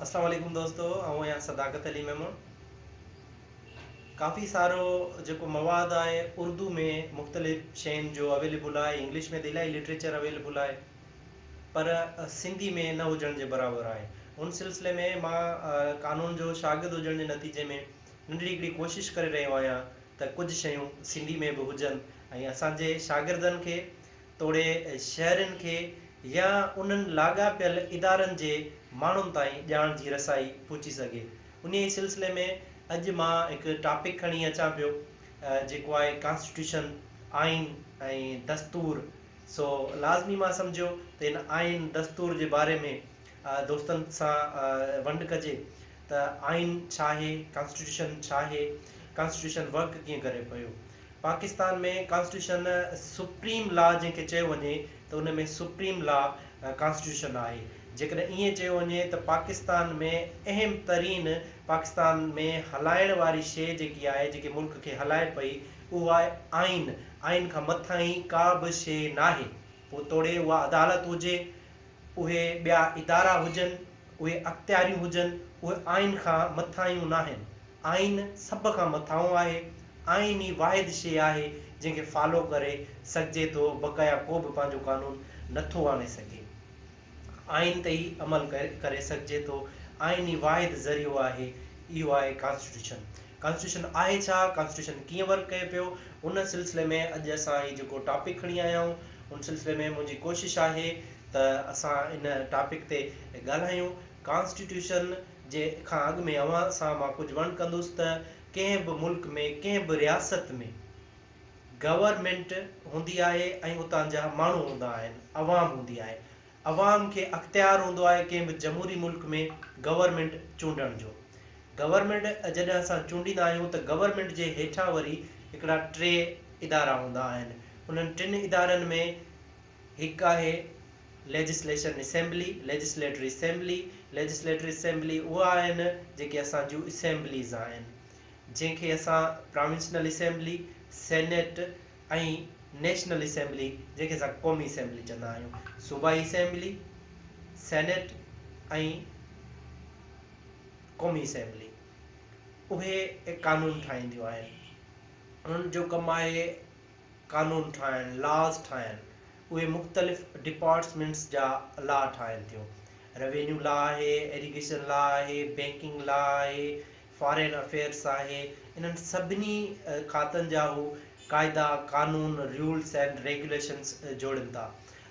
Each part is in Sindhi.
اسلام عليڪم دوستو آئون آهيان صداقت علي ميمڻ ڪافي سارو جيڪو مواد آهي اردو ۾ مختلف شين جو اويليبل آهي انگلش ۾ ته الاهي لٽريچر اويليبل آهي پر سنڌي ۾ نه هجڻ جي برابر آهي ان سلسلي ۾ مان قانون جو شاگرد هجڻ جي نتيجي ۾ ننڍڙي هڪڙي ڪوشش ڪري رهيو آهيان ته ڪجهه شيون سنڌي ۾ به هجن ۽ اسان جي شاگردن کي توڙي شهرين کي يا انهن لاڳاپيل ادارن جي ماڻهن تائين ڄاڻ جي رسائي پهچي سگهي. انهيء سلسلي ۾ اڄ مان هڪ ٽاپڪ کڻي اچان پيو جيڪو آهي ڪانسٽيٽيوشن، آئين ۽ دستور. سو لازمي مان سمجهيو ته ان آئين، دستور جي باري ۾ دوستن سان ونڊ ڪجي ته آئين ڇا آهي، ڪانسٽيٽيوشن ڇا آهي، ڪانسٽيٽيوشن ورڪ ڪيئن ڪري پيو. پاڪستان ۾ ڪانسٽيٽيوشن سپريم لا جنهن کي چيو وڃي ته ان ۾ سپريم لا ڪانسٽيٽيوشن آهي. جيڪڏهن ائين چيو وڃي ته پاڪستان ۾ اهم ترين پاڪستان ۾ هلائڻ واري شيء جيڪي آهي جيڪي ملڪ کي هلائي پئي اهو آهي آئين. آئين کان مٿانهين ڪا به شيء ناهي پوء توڙي اها عدالت هجي، اهي ٻيا ادارا هجن، اهي اختياريون هجن اهي آئين کان مٿانهيون ناهن. آئين سڀ کان مٿانهون آهي، آئين ئي واحد شيء آهي جنهن کي فالو ڪري سگهجي ٿو، بقايا ڪو به پنهنجو قانون نه ٿو آڻي سگهي. آئين تي ئي عمل ڪري سگهجي ٿو، آئين ئي واحد ذريعو آهي، اهو آهي ڪانسٽيٽيوشن. ڪانسٽيٽيوشن آهي ڇا؟ ڪانسٽيٽيوشن ڪيئن ورڪ ڪئي پيو؟ ان سلسلي ۾ اڄ اسان هي جيڪو ٽاپڪ کڻي آيا آهيون، ان سلسلي ۾ منهنجي ڪوشش آهي ته اسان ان ٽاپڪ تي ڳالهايون. ڪانسٽيٽيوشن جي کان اڳ ۾ اوهان سان مان ڪجهه ونڊ ڪندس ته ڪنهن به ملڪ ۾ ڪنهن به رياست ۾ گورنمينٽ هوندي آهي ۽ اتان جا ماڻهو هوندا آهن عوام هوندي آهي عوام کي اختيار هوندو آهي ڪنهن به جمهوري ملڪ ۾ گورنمينٽ چونڊڻ جو گورنمينٽ جڏهن اسان چونڊيندا آهيون ته گورنمينٽ جي هيٺان وري هڪڙا ٽي ادارا هوندا آهن انهن ٽن ادارن ۾ هڪ آهي legislation assembly, Legislatory Assembly، Legislatory Assembly اها آهن جيڪي اسان جون اسيمبليز آهن جنهن کي اسان provincial assembly, senate ۽ national assembly جنهن کي اسان قومي اسيمبلي چوندا آهيون، صوبائي اسيمبلي، سينيٽ ۽ قومي اسيمبلي اهي قانون ٺاهينديون آهن انهن جو ڪم آهي قانون ٺاهڻ، Laws ٺاهڻ، اهي مختلف ڊپارٽسمينٽس جا لا ٺاهن ٿيون. روينيو لا آهي، ايريگيشن لا آهي، بينڪنگ لا آهي، فارين افيئرس آهي، انهن سڀني کاتن جا هو قاعدا، قانون، رولس اينڊ ريگيوليشنس جوڙين ٿا.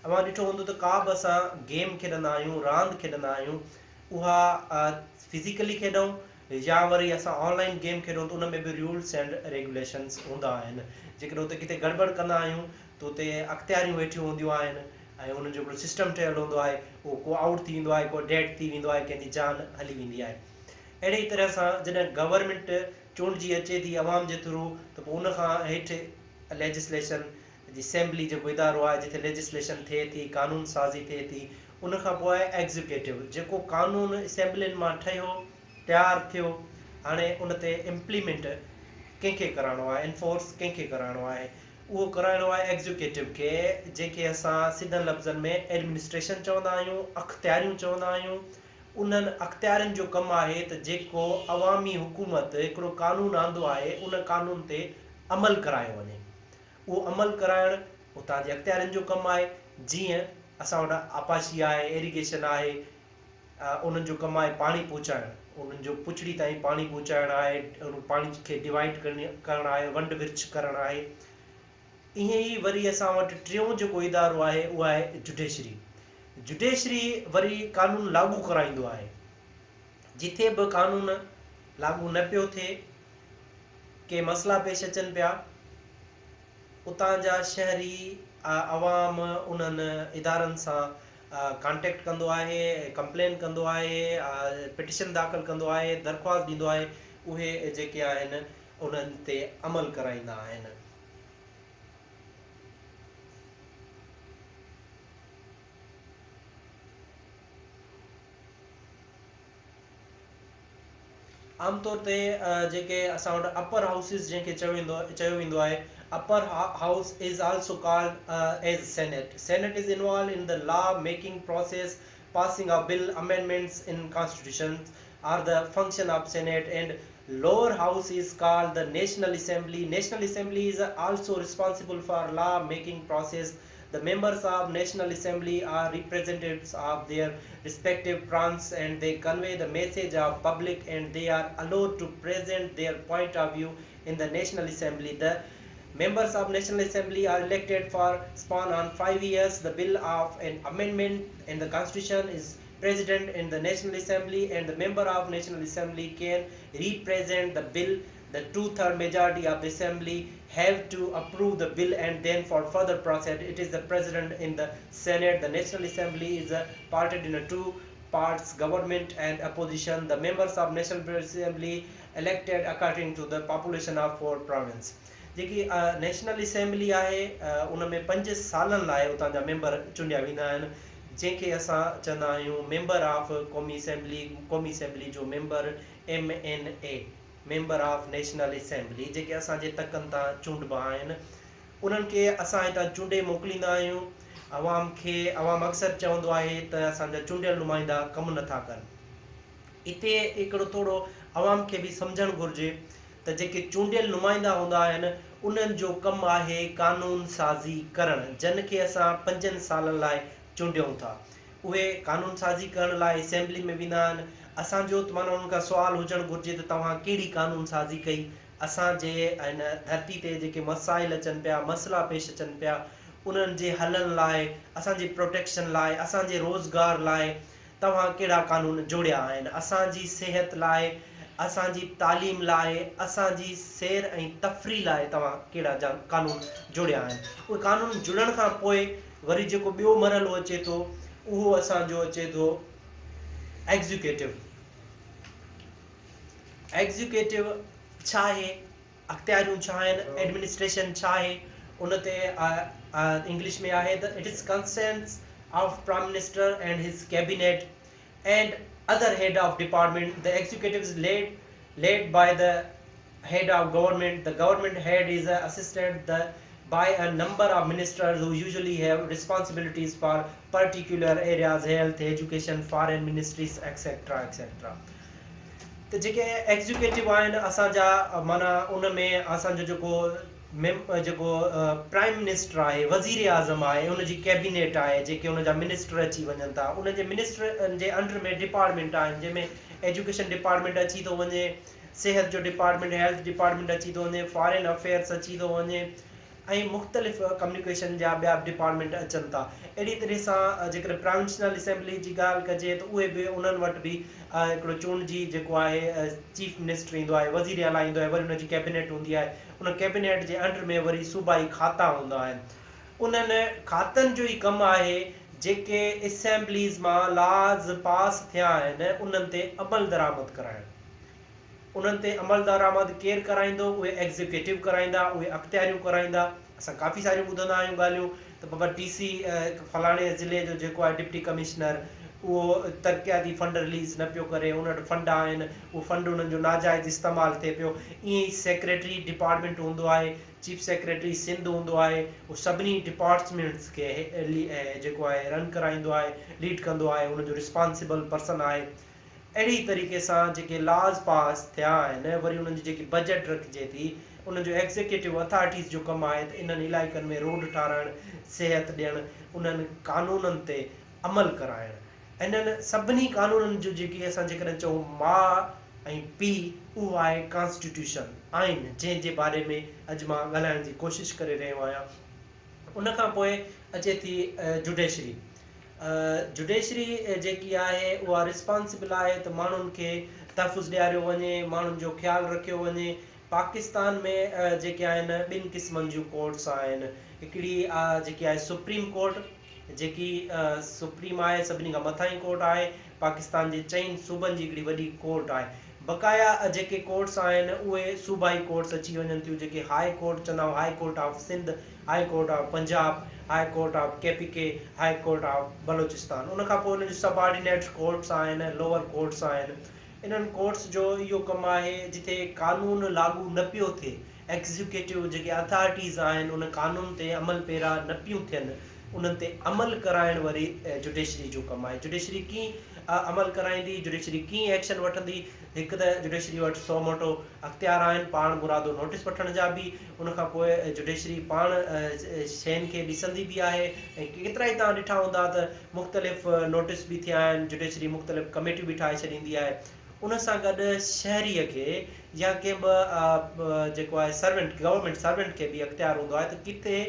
اوهان ڏٺو هوندو ته ڪا به اسان گيم کيڏندا آهيون، راند کيڏندا آهيون، اها فزيڪلي کيڏون يا وري اسان آن لائين گيم کيڏون ته ان ۾ به رولس اينڊ ريگيوليشنس هوندا آهن جيڪڏهن اتي ڪٿي گڙٻڙ ڪندا آهيون ته اتي اختياريون ويٺيون هونديون آهن ۽ انهن جو هڪڙو سسٽم ٺهيل هوندو آهي اهو ڪو آئوٽ ٿي ويندو آهي ڪو ڊيڊ ٿي ويندو آهي ڪنهن جي جان هلي ويندي آهي اهڙي ئي طرح سان جڏهن گورنمينٽ چونڊجي اچي ٿي عوام جي ٿرو ته پوء ان کان هيٺ ليجسليشن جي اسيمبلي جيڪو ادارو آهي جتي ليجسليشن ٿئي ٿي، قانون سازي ٿئي ٿي، ان کان پوء آهي ايگزيڪيوٽو جيڪو قانون اسيمبلين مان ٺهيو، تيار ٿيو، هاڻي ان تي امپليمينٽ ڪنهن کي ڪرائڻو آهي، انفورس ڪنهن کي ڪرائڻو آهي، اهو ڪرائڻو آهي ايگزيڪيوٽو کي، جنهن کي اسان سڌن لفظن ۾ ايڊمنسٽريشن چوندا آهيون، اختياريون چوندا آهيون، انهن اختيارين جو ڪم آهي ته جيڪو عوامي حڪومت هڪڙو قانون آندو آهي، ان قانون تي عمل ڪرايو وڃي. اهو عمل ڪرائڻ اتان جي اختيارين جو ڪم آهي، جيئن اسان وٽ آبپاشي آهي، ايريگيشن آهي، انهن جو ڪم آهي پاڻي پهچائڻ، انهن جو پڇڙي تائين پاڻي پهچائڻ آهي، ان پاڻي کي ڊوائيڊ ڪرڻ آهي، ونڊ ورڇ ڪرڻ آهي. ائين ئي وري اسان وٽ ٽيون جيڪو ادارو آهي اهو آهي جڊيشري. جڊيشري وري قانون لاڳو ڪرائيندو آهي. جٿي به قانون لاڳو نه پيو ٿئي، ڪي مسئلا پيش اچن پيا، اتان جا شهري عوام انهن ادارن سان ڪانٽيڪٽ ڪندو آهي، ڪمپلين ڪندو آهي، پٽيشن داخل ڪندو آهي، درخواست ڏيندو آهي، اهي جيڪي آهن انهن تي عمل ڪرائيندا آهن. عام طور تي جيڪي اسان وٽ اپر هائوسز جنهن کي چيو ويندو چيو ويندو آهي upper house is also called as senate senate is involve in the law making process Passing of bill amendments in constitution are the function of senate and lower house is called the National Assembly. National Assembly is also responsible for law making process. The members of National Assembly are representatives of their respective province and they convey the message of public and they are allowed to present their point of view in the National Assembly. The members of National Assembly are elected for span on 5 years. The bill of an amendment in the constitution is president in the National Assembly and the member of National Assembly can represent the bill. The two-third majority of the assembly have to approve the bill and then for further process it is the president in the Senate. The National Assembly is parted in two parts, government and opposition. The members of National Assembly elected according to the population of four province. جيڪي نيشنل اسيمبلي آهي ان ۾ پنج سالن لاء اتان جا ميمبر چونڊيا ويندا آهن جنهن کي اسان چوندا آهيون ميمبر آف قومي اسيمبلي، قومي اسيمبلي جو member, M N A, member of national assembly, جيڪي اسان جي تڪن تان چونڊبا آهن انهن کي اسان هتان چونڊي موڪليندا آهيون عوام کي. عوام اڪثر چوندو آهي ته اسان جا چونڊيل نمائندا ڪم نٿا ڪن. اتي هڪڙو ٿورو عوام کي به سمجهڻ گهرجي ته جيڪي چونڊيل نمائندا هوندا آهن انهن جو ڪم آهي قانون سازي ڪرڻ جن کي اسان پنجن سالن لاء چونڊيون ٿا اهي قانون سازي ڪرڻ لاء اسيمبلي ۾ ويندا آهن اسان جو ته معنيٰ انهن کان سوال هجڻ گهرجي ته توهان ڪهڙي قانون سازي ڪئي اسان جي هن ڌرتي تي جيڪي مسائل اچن پيا مسئلا پيش اچن پيا انهن جي حلن لاء اسان جي پروٽيڪشن لاء اسان جي روزگار لاء توهان ڪهڙا قانون جوڙيا آهن اسان جي صحت لاء، اسان جي تعليم لاء، اسان جي سير ۽ تفريح لاء توهان ڪهڙا قانون جوڙيا آهن. اهي قانون جڙڻ کان پوء وري جيڪو ٻيو مرحلو اچي ٿو اهو اسان جو اچي ٿو ايگزيڪيوٽو. ايگزيڪيوٽو ڇا آهي؟ اختياريون ڇا آهن؟ ايڊمنسٽريشن ڇا آهي؟ ان تي انگلش ۾ آهي ته it is consists of prime minister and his cabinet and other head of department the executive is led led by the head of government the government head is assisted the by a number of ministers who usually have responsibilities for particular areas health education foreign ministries etc etc ته جيڪي ايگزيڪيوٽو آهن اسان جا معنيٰ ان ۾ اسان جو جيڪو ميم جيڪو پرائم منسٽر آهي وزير اعظم آهي ان جي ڪيبينيٽ آهي جيڪي ان جا منسٽر اچي وڃن ٿا ان جي منسٽرن جي انڊر ۾ ڊپارٽمينٽ آهن جنهن ۾ ايجوڪيشن ڊپارٽمينٽ اچي ٿو وڃي صحت جو ڊپارٽمينٽ هيلٿ ڊپارٽمينٽ اچي ٿو وڃي فارين افيئرس اچي ٿو وڃي ۽ مختلف ڪميونيڪيشن جا ٻيا به ڊپارٽمينٽ اچن ٿا. اهڙي طرح سان جيڪڏهن پراونشنل اسيمبلي جي ڳالهه ڪجي ته اهي به انهن وٽ به هڪڙو چونڊجي جيڪو آهي چيف منسٽر ايندو آهي وزير اعليٰ ايندو آهي وري ان جي ڪيبينيٽ هوندي آهي ان ڪيبينيٽ جي انڊر ۾ وري صوبائي کاتا هوندا آهن انهن کاتن جو ئي ڪم آهي جيڪي اسيمبليز مان لاز پاس ٿيا آهن انهن تي عمل درآمد ڪرائڻ. انهن تي عملدرآمد ڪير ڪرائيندو؟ اهي ايگزيڪيوٽو ڪرائيندا، اهي اختياريون ڪرائيندا. اسان ڪافي ساريون ٻڌندا آهيون ڳالهيون ته بابا ڊي سي فلاڻي ضلعي جو جيڪو آهي ڊپٽي ڪمشنر اهو ترقياتي فنڊ رليز نه پيو ڪري، ان وٽ فنڊ آهن، اهو فنڊ انهن جو ناجائز استعمال ٿئي پيو. ائين ئي سيڪريٽري ڊپارٽمينٽ هوندو آهي، چيف سيڪريٽري سنڌ هوندو آهي، اهو سڀني ڊپارٽمينٽس کي جيڪو آهي رن ڪرائيندو آهي، ليڊ ڪندو آهي، ان جو رسپانسبل پرسن آهي. اهڙي طريقي سان جيڪي لاز پاس ٿيا آهن وري انهن جي جيڪي بجيٽ رکجي ٿي انهن جو ايگزيڪيوٽو اٿارٽيز جو ڪم آهي ته انهن علائقن ۾ روڊ ٺاهرائڻ، صحت ڏيڻ، انهن قانونن تي عمل ڪرائڻ. انهن سڀني قانونن جو جيڪي اسان جيڪڏهن چئون ماء ۽ پيء اهو آهي ڪانسٽيٽيوشن، آئين، جنهن جي باري ۾ اڄ مان ڳالهائڻ جي ڪوشش ڪري رهيو آهيان. ان کان پوء اچي ٿي جوڊيشري. جوڊيشري جيڪي آهي اها رسپانسبل آهي ته ماڻهن کي تحفظ ڏياريو وڃي، ماڻهن جو خيال رکيو وڃي. پاڪستان ۾ جيڪي آهن ٻن قسمن جون ڪورٽس آهن. هڪڙي جيڪي آهي سپريم ڪورٽ جيڪي سپريم آهي سڀني کان مٿاهين ڪورٽ آهي. پاڪستان جي چئن صوبن جي هڪڙي وڏي ڪورٽ آهي. بقايا جيڪي ڪورٽس آهن اهي صوبائي ڪورٽس اچي وڃن ٿيون جيڪي هاء ڪورٽ چوندا آهيون high court of Sindh, high court of Punjab, high court of K P K, high court of Balochistan. ان کان پوء انهن جون سب آرڊينيٽ ڪورٽس آهن، لوئر ڪورٽس آهن. انهن ڪورٽس جو اهو ڪم آهي جتي قانون لاڳو نه پيو ٿئي، ايگزيڪيوٽو جيڪي اٿارٽيز آهن ان قانون تي عمل پيرا نه پيون ٿين انهن تي عمل ڪرائڻ وري جڊيشري جو ڪم آهي. جڊيشري ڪيئن عمل ڪرائيندي، جڊيشري ڪيئن ايڪشن وٺندي، هڪ ته جڊيشري وٽ سو موٽو اختيار آهن پاڻ مرادو نوٽيس وٺڻ جا به، ان کان پوء جڊيشري پاڻ شين کي ڏسندي به آهي ۽ ڪيترائي توهان ڏٺا هوندا ته مختلف نوٽيس به ٿيا آهن، جڊيشري مختلف ڪميٽيون به ٺاهي ڇڏيندي آهي. ان سان گڏ شهريء کي يا ڪنهن به جيڪو آهي سرونٽ گورنمينٽ سرونٽ کي به اختيار هوندو آهي ته ڪٿي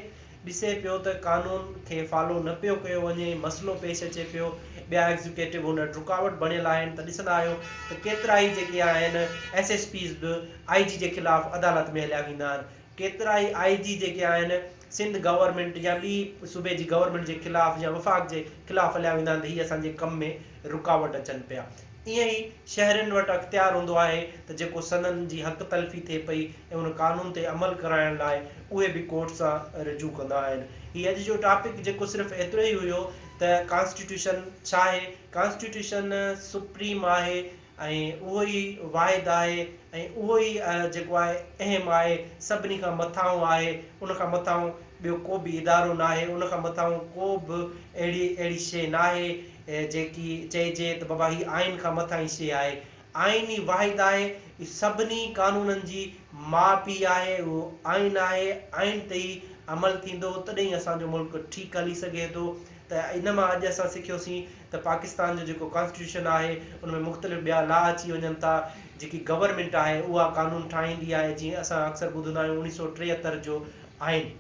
ڏسي پيو ته قانون کي فالو نه پيو ڪيو وڃي، مسئلو پيش اچي پيو، ٻيا ايگزيڪيٽو هن وٽ رڪاوٽ بڻيل آهن ته ڏسندا آهيو ته ڪيترائي جيڪي آهن ايس ايس پيز به آء جي جي خلاف عدالت ۾ هليا ويندا آهن، ڪيترائي آء جي جيڪي آهن سنڌ گورنمينٽ يا ٻي صوبي جي گورنمينٽ جي خلاف يا وفاق جي خلاف هليا ويندا آهن ته هي اسان جي ڪم ۾ رڪاوٽ اچن پيا. ائين ئي شهرين وٽ اختيار هوندو آهي ته جيڪو سندن جي حق تلفي ٿئي پئي ۽ ان قانون تي عمل ڪرائڻ لاء اهي به ڪورٽ سان رجوع ڪندا آهن. هي اڄ جو ٽاپڪ جيڪو صرف ايترو ئي هيو ته ڪانسٽيٽيوشن ڇا آهي؟ ڪانسٽيٽيوشن سپريم آهي ۽ اهو ئي واحد آهي ۽ اهو ئي جيڪو آهي اهم آهي، سڀني کان مٿانهون آهي، ان کان مٿانهون ٻيو ڪو به ادارو ناهي، ان کان مٿانهون ڪو به اهڙي اهڙي شيء ناهي جيڪي چئجي ته بابا هي آئين کان مٿانهين شيء آهي. آئين ئي واحد آهي، سڀني قانونن جي ماء پيء آهي، اهو آئين آهي، آئين تي ئي عمل ٿيندو تڏهن ئي اسان جو ملڪ ٺيڪ هلي سگهي ٿو ته ان مان اڄ اسان سکيوسين ته پاڪستان جو جيڪو ڪانسٽيٽيوشن آهي ان ۾ مختلف ٻيا لا اچي وڃن ٿا جيڪي گورنمينٽ آهي اها قانون ٺاهيندي آهي جيئن اسان اڪثر ٻڌندا آهيون اوڻيهه سئو 73 جو آئين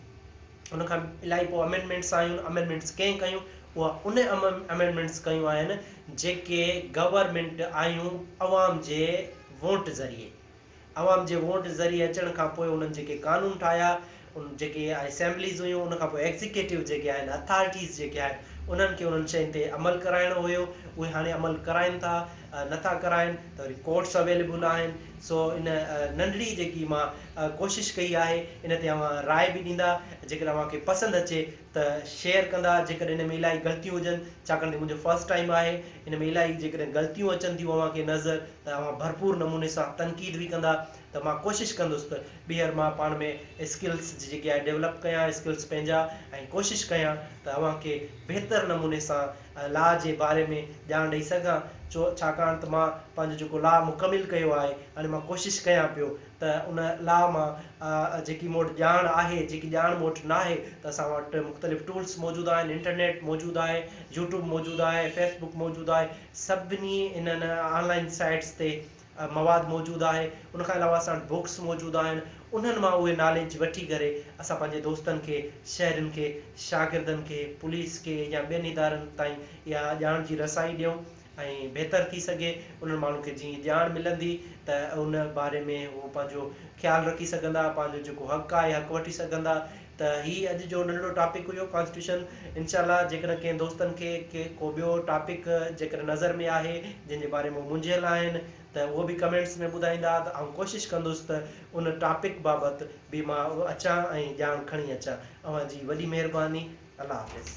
ان کان الاهي پوء امينڊمينٽس آيون امينڊمينٽس ڪنهن ڪيون اها ان امينڊمينٽس ڪيون آهن جيڪي گورنمينٽ آيون عوام جي ووٽ ذريعي عوام جي ووٽ ذريعي اچڻ کان پوء انهن جيڪي قانون ٺاهيا، ان جيڪي اسيمبليز هيون، ان کان پوء ايگزيڪيٽو جيڪي آهن، اٿارٽيز جيڪي آهن، انهن کي انهن شين تي عمل ڪرائڻو هيو، اهي هاڻي عمل ڪرائن ٿا، نه ٿا ڪرائن ته وري ڪورٽس اويليبل آهن، سو ان ننڍڙي جيڪي مان ڪوشش ڪئي آهي، ان تي اوهان راء به ڏيندا، جيڪڏهن اوهان کي پسند اچي ته شيئر ڪندا، جيڪڏهن ان ۾ الاهي غلطيون هجن، ڇاڪاڻ ته منهنجو فرسٽ ٽائيم آهي، ان ۾ الاهي جيڪڏهن غلطيون اچن ٿيون اوهان کي نظر ته اوهان ڀرپور نموني سان تنقيد به ڪندا ته مان ڪوشش ڪندس ته ٻيهر مان پاڻ ۾ اسڪلس جيڪي آهي ڊيولپ ڪيان اسڪلس پنهنجا ۽ ڪوشش ڪيان ته اوهان کي بهتر نموني سان لا جي باري ۾ ڄاڻ ڏئي سگهان ڇو ڇاڪاڻ ته مان پنهنجو جيڪو لا مڪمل ڪيو آهي هاڻي مان ڪوشش ڪيان پيو ته ان لا مان جيڪي مون وٽ ڄاڻ آهي، جيڪي ڄاڻ مون وٽ ناهي ته اسان وٽ مختلف ٽولس موجود آهن، انٽرنيٽ موجود آهي، يوٽيوب موجود آهي، فيس بڪ موجود آهي، سڀني انهن آن لائن سائيٽس تي مواد موجود آهي، ان کان علاوه اسان وٽ بڪس موجود آهن، انهن مان اهي ناليج وٺي ڪري اسان پنهنجي دوستن کي، شهرين کي، شاگردن کي، پوليس کي يا ٻين ادارن تائين اها ڄاڻ جي رسائي ڏيون. ۽ بهتر ٿي سگهي انهن ماڻهن کي جيئن ڄاڻ ملندي ته ان باري ۾ هو پنهنجو خيال رکي سگهندا پنهنجو جيڪو حق آهي حق وٺي سگهندا ته هي اڄ جو ننڍڙو ٽاپڪ هيو ڪانسٽيٽيوشن انشاء الله جيڪڏهن ڪنهن دوستن کي ڪي ڪو ٻيو ٽاپڪ جيڪڏهن نظر ۾ آهي جنهن جي باري ۾ هو منجهيل آهن ته اهو به ڪمينٽس ۾ ٻڌائيندا ته آئون ڪوشش ڪندس ته ان ٽاپڪ بابت به مان اچان ۽ ڄاڻ کڻي اچان اوهان جي وڏي مهرباني الله حافظ.